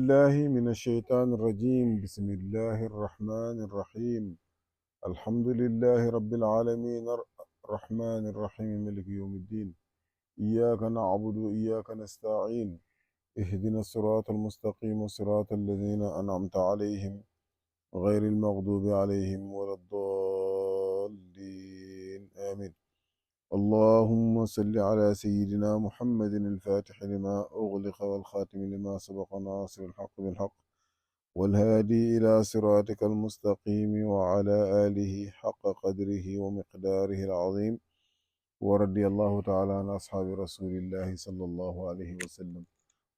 بالله من الشيطان الرجيم. بسم الله الرحمن الرحيم. الحمد لله رب العالمين الرحمن الرحيم ملك يوم الدين. إياك نعبد وإياك نستعين. اهدنا الصراط المستقيم صراط الذين أنعمت عليهم غير المغضوب عليهم ولا الضالين آمين. اللهم صل على سيدنا محمد الفاتح لما أغلق والخاتم لما سبق ناصر الحق بالحق والهادي إلى صراطك المستقيم وعلى آله حق قدره ومقداره العظيم. ورضي الله تعالى عن أصحاب رسول الله صلى الله عليه وسلم.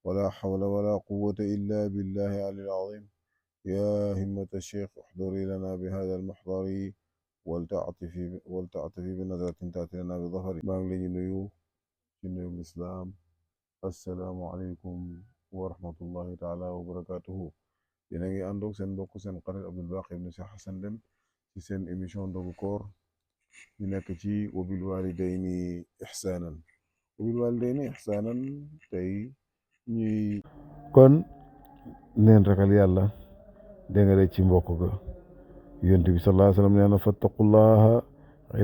ولا حول ولا قوة إلا بالله العلي العظيم. يا همة الشيخ احضري لنا بهذا المحضر ولتعطفي بنظرة تأتي لنا بظهر. ما ngi nuyu ci nuyu lislaam. assalaamu aleykum wa rahmatullahi taala wa barakatuhu. yéen a ngi àndoog seen mbokk seen xarit Abdul Baqi ibn Cheikh Hassan Deme ci seen émission ndogu koor ñu nekk ci wabil walidayni ihsaanan. tey ñuy kon neen ragal yàlla dégg nga de ci mbokk ga yonent bi sallallahu alayhi wa sallam nee na fattaqullaha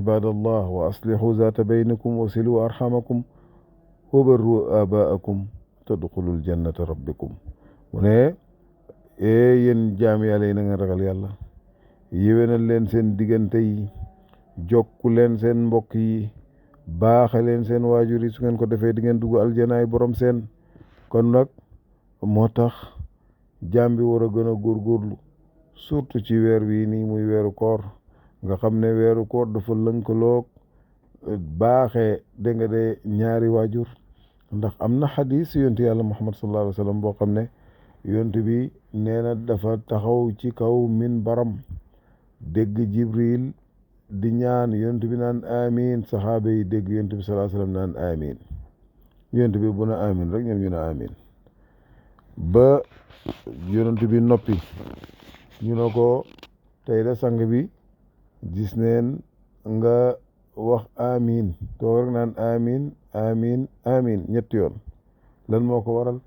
ibadallah wa aslihu zata baynikum wa silu arhamakum wa barru abaakum tadxulul jannata rabbikum. mu ne yéen jaam yàlla yi na ngeen ragal yàlla, yéwénal leen seen diggante yi, jokku leen seen mbokk yi, baaxe leen seen waajur yi. su ngeen ko defee di ngeen dugg aljanaay borom seen. kon nag moo tax jaam bi war a gën a góorgóorlu surtout ci weer bii nii muy weeru koor nga xam ne weeru koor dafa lënkaloog baaxee dégg nga de ñaari waajur. ndax am na xadis yontu yàlla Muhammad sallallahu alayhi wa sallam boo xam ne yontu bi nee na dafa taxaw ci kaw min baram dégg Jibril di ñaan yontu bi naan amin, saxaaba yi dégg yontu bi sallallahu alayhi wa sallam naan amin. yontu bi bu na amin rek ñoom ñu ne amin ba yontu bi noppi. ñu ne ko tey da sang bi gis neen nga wax amin toog rek naan amin amin amin ñetti yoon. lan moo ko waral?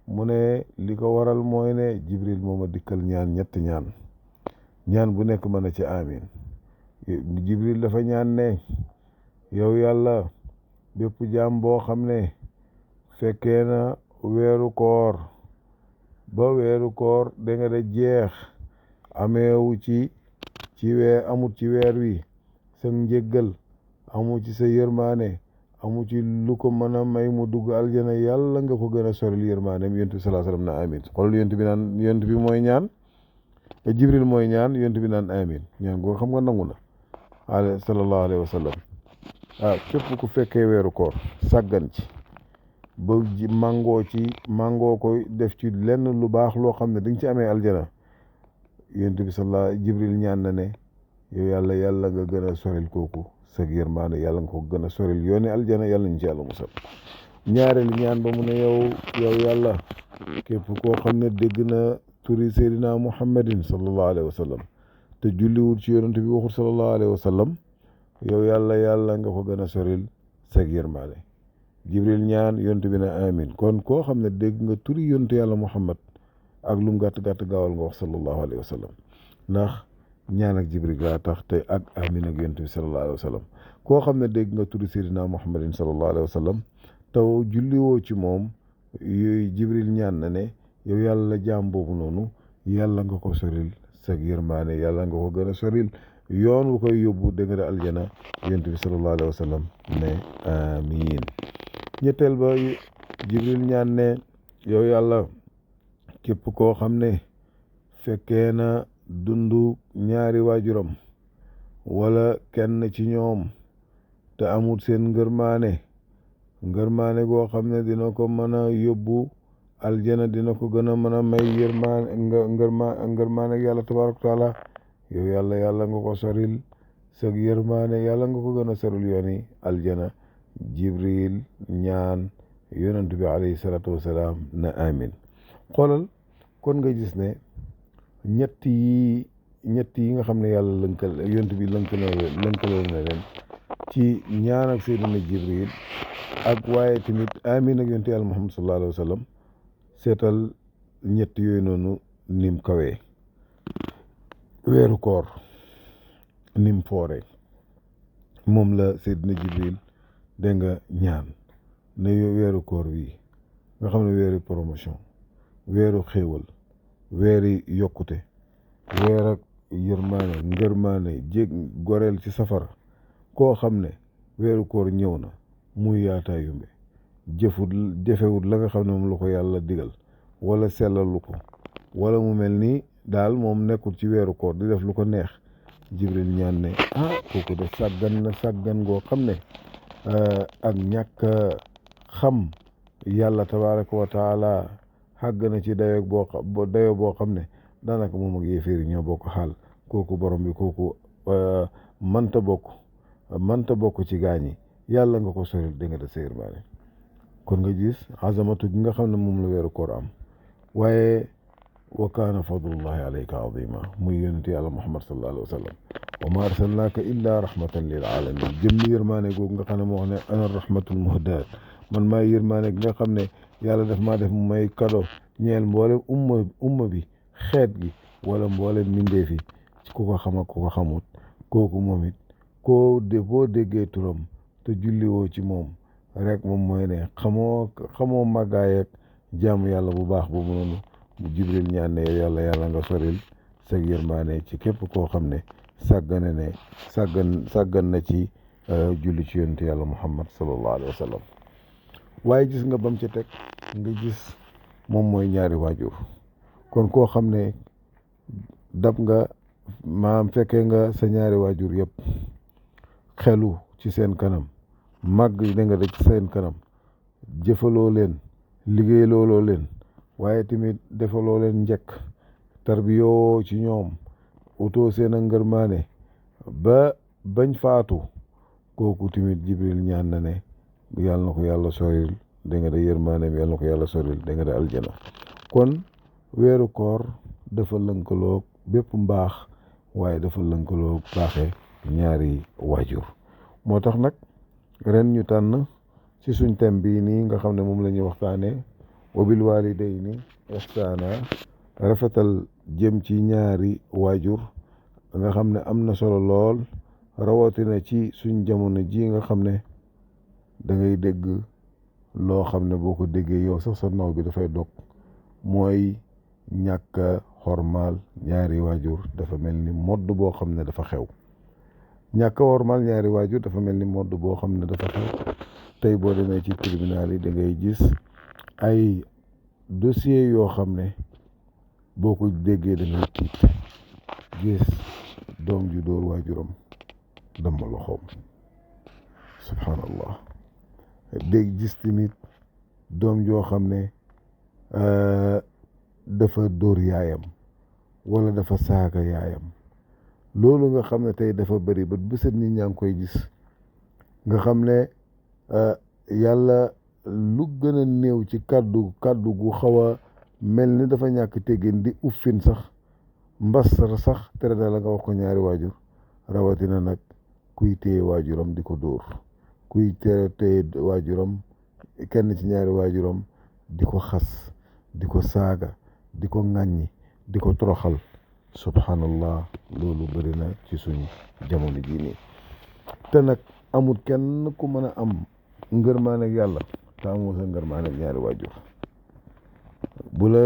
mu ne li ko waral mooy ne Jibril moo ma dikkal ñetti ñaan bu nekk mën a ci amin. Jibril dafa ñaan ne yow yàlla bépp jaam boo xam ne fekkee na weeru koor ba weeru koor da nga de jeex ameewu amut ci weer wi sa njëggal, amu ci sa yërmaane, amu ci lu ko mën a may mu dugg aljana, yàlla nga ko gën a soril yërmaaneem. yonent bi sallallahu alayhi wasallam na amin. xoolal yonent bi mooy ñaan, Jibril mooy ñaan, yonent bi naan amin. ñaan goo xam nga nangu na sallallahu alayhi wa sallam. képp ku fekkee weeru koor sàggan ci ba màngoo ko def ci lenn lu baax loo xam ne di nga ci amee aljana, yonent bi Jibril ñaan na ne yow yàlla nga gën a soril kooku sag yërmaane, yàlla nga ko gën a soril yooni aljana, yàlla ñu ci yàlla musal. ñaareelu ñaan ba mu ne yow yàlla képp koo xam ne dégg na turi Seydina Muhammadin sallallahu alayhi wa sallam te julliwul ci yonent bi waxul sallallahu alayhi wa sallam, yow yàlla nga ko gën a soril sag yërmaane. Jibril ñaan, yonent bi ne amin. kon koo xam ne dégg nga turi yonent yàlla Muhammad ak lu mu gàtt gaawal nga wax sallallahu alayhi wa sallam, ndax ñaan ak Jibril laa tax te ak amin ak yonent bi sallallahu alayhi wa sallam. koo xam ne dégg nga turi Seydina Muhammadin sallallahu alayhi wa sallam taw julliwoo ci moom, yooyu Jibril ñaan na ne yow yàlla jaam boobu noonu yàlla nga ko soril sag yërmaane, yàlla nga ko gën a soril yoon wu koy yóbbu dégg nga aljana, yonent bi sallallahu alayhi wa sallam ne amin. ñetteel ba Jibril ñaan ne yow yàlla képp koo xam ne fekkee na dundu ñaari waajuram wala kenn ci ñoom te amul seen ngërmaane goo xam ne dina ko mën a yóbbu aljana, dina ko gën a mën a may ngërmaane ak yàlla tabaaraka taala, yow yàlla nga ko soril sag yërmaane, yàlla nga ko gën a soril yooni aljana. Jibril ñaan, yonent bi alayhi salaatu wasalaam na amin. xoolal kon nga gis ne ñett yi nga xam ne yàlla yonent bi lënkale na leen ci ñaan ak Seydina Jibril ak waaye tamit amin ak yonent yàlla Muhammad sallallahu alayhi wa sallam seetal ñett yooyu noonu nim kawee weeru koor nim foore moom la Seydina Jibril dégg nga ñaan ne weeru koor wi nga xam ne weeru promotion weeru xéewal weeri yokkute weer ak yërmaane ngërmaane jég goreel ci safara koo xam ne weeru koor ñëw na muy yaataa yumbe jëfewut la nga xam ne moom la ko yàlla digal wala sellalu ko wala mu mel ni daal moom nekkul ci weeru koor di def lu ko neex Jibril ñaan ne kooku de sàggan goo xam ne ak ñàkk xam yàlla tabaraka wa taala xàgg na ci dayo boo xam ne daanaka moom ak yéeféeri ñoo bokk xaal kooku borom bi kooku manta bokk ci gaañi yàlla nga ko soril dégg nga de sa yërmaane kon nga gis azamatu gi nga xam ne moom la weeru koor am waaye wa kaana fadlullahi alayka azima muy yonent yàlla muhammad sallallahu alayhi wa sallam wa ma arsalnaaka illa rahmatan lil alamin jëmmi yërmaane googu nga xam ne moo wax ne ana rahmatul muhdaat man maay yërmaane gi nga xam ne yàlla daf maa def mu may kado ñeel mboolem umma bi xeet gi wala mboolem mbindeef yi ku ko xam ak ku ko xamut kooku moom it boo déggee turam te julliwoo ci moom rek moom mooy ne xamoo màggaay ak jaamu yàlla bu baax boobu noonu mu Jibril ñaan ne yàlla nga soril sag yërmaane ci képp koo xam ne sàggan na ci julli ci yonent yàlla muhammad sallallahu alayhi wa sallam waaye gis nga bam ci teg nga gis moom mooy ñaari waajur kon koo xam ne dab nga fekkee nga sa ñaari waajur yëpp xelu ci seen kanam màgg da nga ci seen kanam jëfaloo leen liggéeyloo leen waaye tamit defaloo leen njëkk tarbiyoo ci ñoom utoo seen a ngërmaane ba bañ faatu kooku tamit Jibril ñaan na ne yàlla na ko yàlla soril da nga de yërmaaneem yàlla na ko yàlla soril da nga de aljana kon weeru koor dafa lënkaloog bépp mbaax waaye dafa lënkaloog baaxe ñaari waajur moo tax nag ren ñu tànn ci suñ thème bii nii nga xam ne moom la ñuy waxtaane wa bil walidayni ihsaana rafetal jëm ci ñaari waajur nga xam ne am na solo lool rawatina ci suñ jamono ji nga xam ne da ngay dégg loo xam ne boo ko déggee yow sax sa naw bi dafay dog mooy ñàkk xormaal ñaari waajur dafa mel ni modd boo xam ne dafa xew ñàkk xormaal ñaari waajur dafa mel ni modd boo xam ne dafa xew tey boo demee ci tribunal yi da ngay gis ay dossier yoo xam ne boo ko déggee da ngay tiit gis doom ju dóor waajuram dama loxoom subhanallah dégg gis tamit doom joo xam ne dafa dóor yaayam wala dafa saaga yaayam loolu nga xam ne tey dafa bëri ba bu set nit ñaa ngi koy gis nga xam ne yàlla lu gën a néew ci kàddu gu xaw a mel ni dafa ñàkk teggin di uffin sax mbas sax tere na la nga wax ko ñaari waajur rawatina nag kuy téye waajuram di ko dóor kuy téye waajuram kenn ci ñaari waajuram di ko xas di ko saaga di ko ŋàññi di ko toroxal subhanallah loolu bëri na ci suñu jamono jii nii te nag amul kenn ku mën a am ngërmaan ak yàlla te amoo sa ngërmaan ak ñaari waajur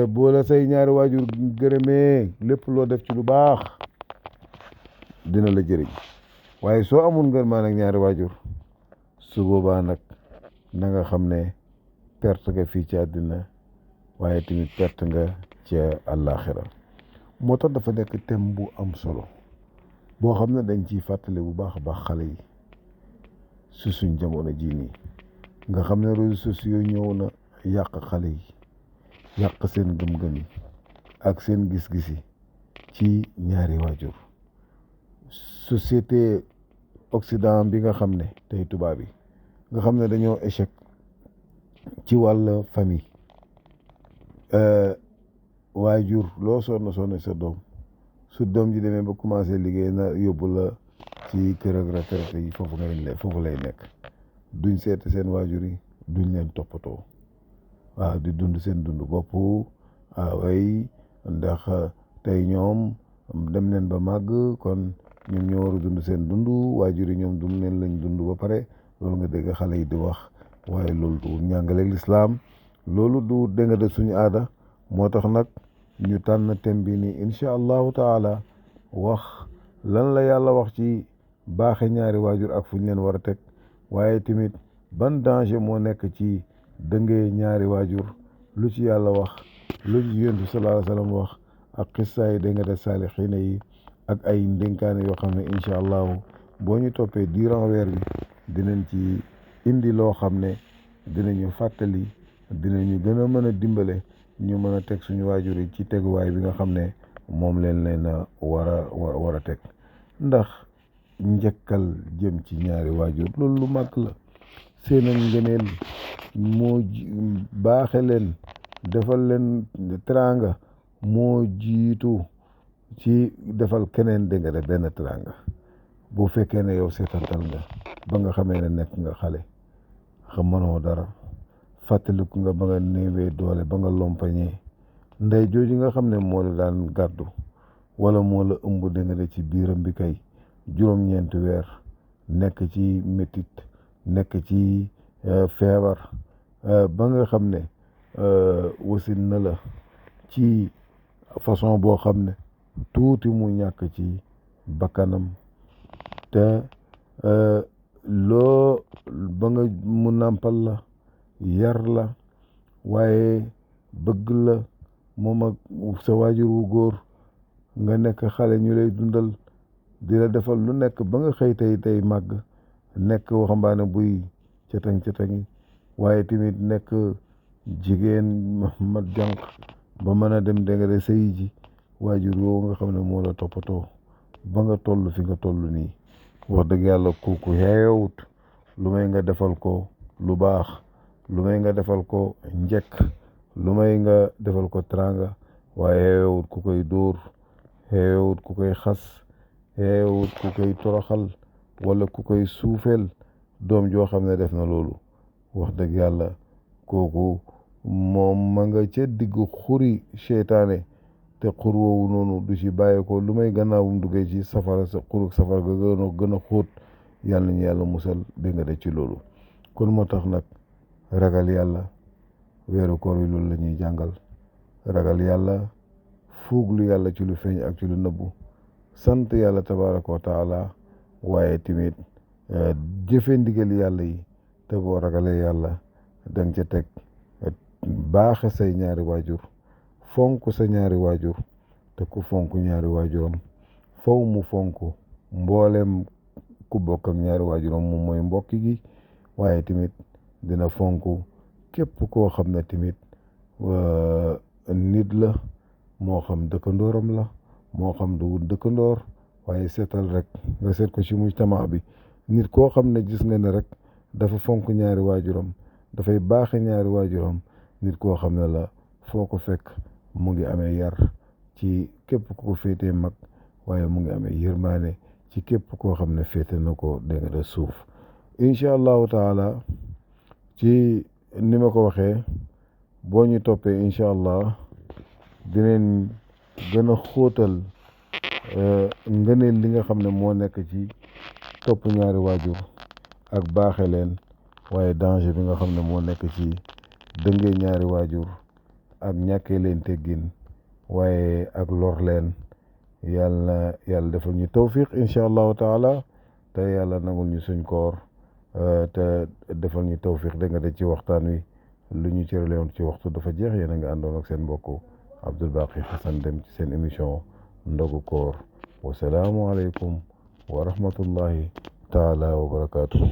bu la say ñaari waajur gërëmee lépp loo def ci lu baax dina la jëriñ waaye soo amul ngërmaan ak ñaari waajur su boobaa nag na nga xam ne perte nga fii ci àddina waaye tamit perte nga ca àllaaxira moo tax dafa nekk thème bu am solo boo xam ne dañ ciy fàttali bu baax a baax xale yi su suñ jamono jii nii nga xam ne réseaux sociaux ñëw na yàq xale yi yàq seen gëm-gëm yi ak seen gis-gis yi ci ñaari waajur société occident bi nga xam ne tey tubaab yi nga xam ne dañoo échec ci wàll famille waajur loo sonn sa doom su doom ji demee ba commencé liggéey na yóbbu la ci kër ak retraité yi foofu lay nekk duñ seeti seen waajur yi duñ leen toppatoo waaw di dund seen dund bopp way ndax tey ñoom dem leen ba màgg kon ñoom ñoo war a dund seen dund waajur yi ñoom dund leen lañ dund ba pare loolu nga dégg xale yi di wax waaye loolu du njàngaleeg lislaam loolu du dégg nga de suñu aada moo tax nag ñu tànn thème bi nii incha allahu taala wax lan la yàlla wax ci baaxe ñaari waajur ak fu ñu leen war a teg waaye tamit ban danger moo nekk ci dëngee ñaari waajur lu ci yàlla wax lu ci yonent bi sallallahu alayhi wa sallam wax ak xissa yi dégg nga de saalixiina yi ak ay ndénkaane yoo xam ne incha allahu boo ñu toppee durant weer bi dinañ ci indi loo xam ne dinañu fàttali dinañu gën a mën a dimbale ñu mën a teg suñu waajur yi ci teguwaay bi nga xam ne moom leen a war a teg ndax njëkkal jëm ci ñaari waajur loolu lu mag la seen ak ngëneel moo baaxe leen defal leen teraanga moo jiitu ci defal keneen dégg nga de benn teraanga bu fekkee ne yow seetantal nga ba nga xamee ne nekk nga xale xam mënoo dara fàttaliku nga ba nga néewee doole ba nga lompañee ndey jooju nga xam ne moo la daan gàddu wala moo la ëmb dégg nga de ci biiram bi kay juróom-ñeenti weer nekk ci métit nekk ci feebar ba nga xam ne wasin na la ci façon boo xam ne tuuti mu ñàkk ci bakkanam te loo ba nga mu nàmpal la yar la waaye bëgg la moom ak sa waajur wu góor nga nekk xale ñu lay dundal di la defal lu nekk ba nga xëy tey màgg nekk waxambaane buy cëtang-cëtangi waaye tamit nekk jigéen mat jànq ba mën a dem dégg nga de sëy ji waajur woowu nga xam ne moo la toppatoo ba nga toll fi nga toll nii wax dëgg yàlla kooku xeewut lu may nga defal ko lu baax lu may nga defal ko njëkk lu may nga defal ko teraanga waaye xeewut ku koy dóor xeewut ku koy xas xeewut ku koy toroxal wala ku koy suufeel doom joo xam ne def na loolu wax dëgg yàlla kooku moom ma nga ca diggu xuri seytaane te xur woowu noonu du ci bàyyi ko lu may gannaawum duggee ci safara sa xuruk safara ga gën a xóot yàlla nañu yàlla musal dégg nga de ci loolu kon moo tax nag ragal yàlla weeru koor yi loolu la ñuy jàngal ragal yàlla fuuglu yàlla ci lu feeñ ak ci lu nëbbu sant yàlla tabaraka wa taala waaye tamit jëfe ndigal yàlla yi te boo ragalee yàlla danga ca teg baaxe say ñaari waajur fonk sa ñaari waajur te ku fonk ñaari waajuram faw mu fonk mboolem ku bokk ak ñaari waajuram moom mooy mbokki gi waaye tamit dina fonk képp koo xam ne tamit nit la moo xam dëkkandooram la moo xam du dëkkandoor waaye seetal rek nga seet ko ci mujtama bi nit koo xam ne gis nga ne rek dafa fonk ñaari waajuram dafay baaxe ñaari waajuram nit koo xam ne la foo ko fekk mu ngi amee yar ci képp ku ko féetee mag waaye mu ngi amee yërmaane ci képp koo xam ne féete na ko dégg nga de suuf incha allahu taala ci ni ma ko waxee boo ñu toppee incha allah dinañ gën a xóotal ngëneel li nga xam ne moo nekk ci topp ñaari waajur ak baaxe leen waaye danger bi nga xam ne moo nekk ci dëngee ñaari waajur ak ñàkkee leen teggin waaye ak lor leen yàlla defal ñu tawfiq incha allahu taala te yàlla nangul ñu suñ koor te defal ñu tawfiq da nga de ci waxtaan wi lu ñu cërale woon ci waxtu dafa jeex yéen a nga àndoon ak seen mbokk Abdul Baqi Xasan Dem ci seen émission ndogu koor wasalaamu aleykum wa rahmatullahi taala wa barakaatu.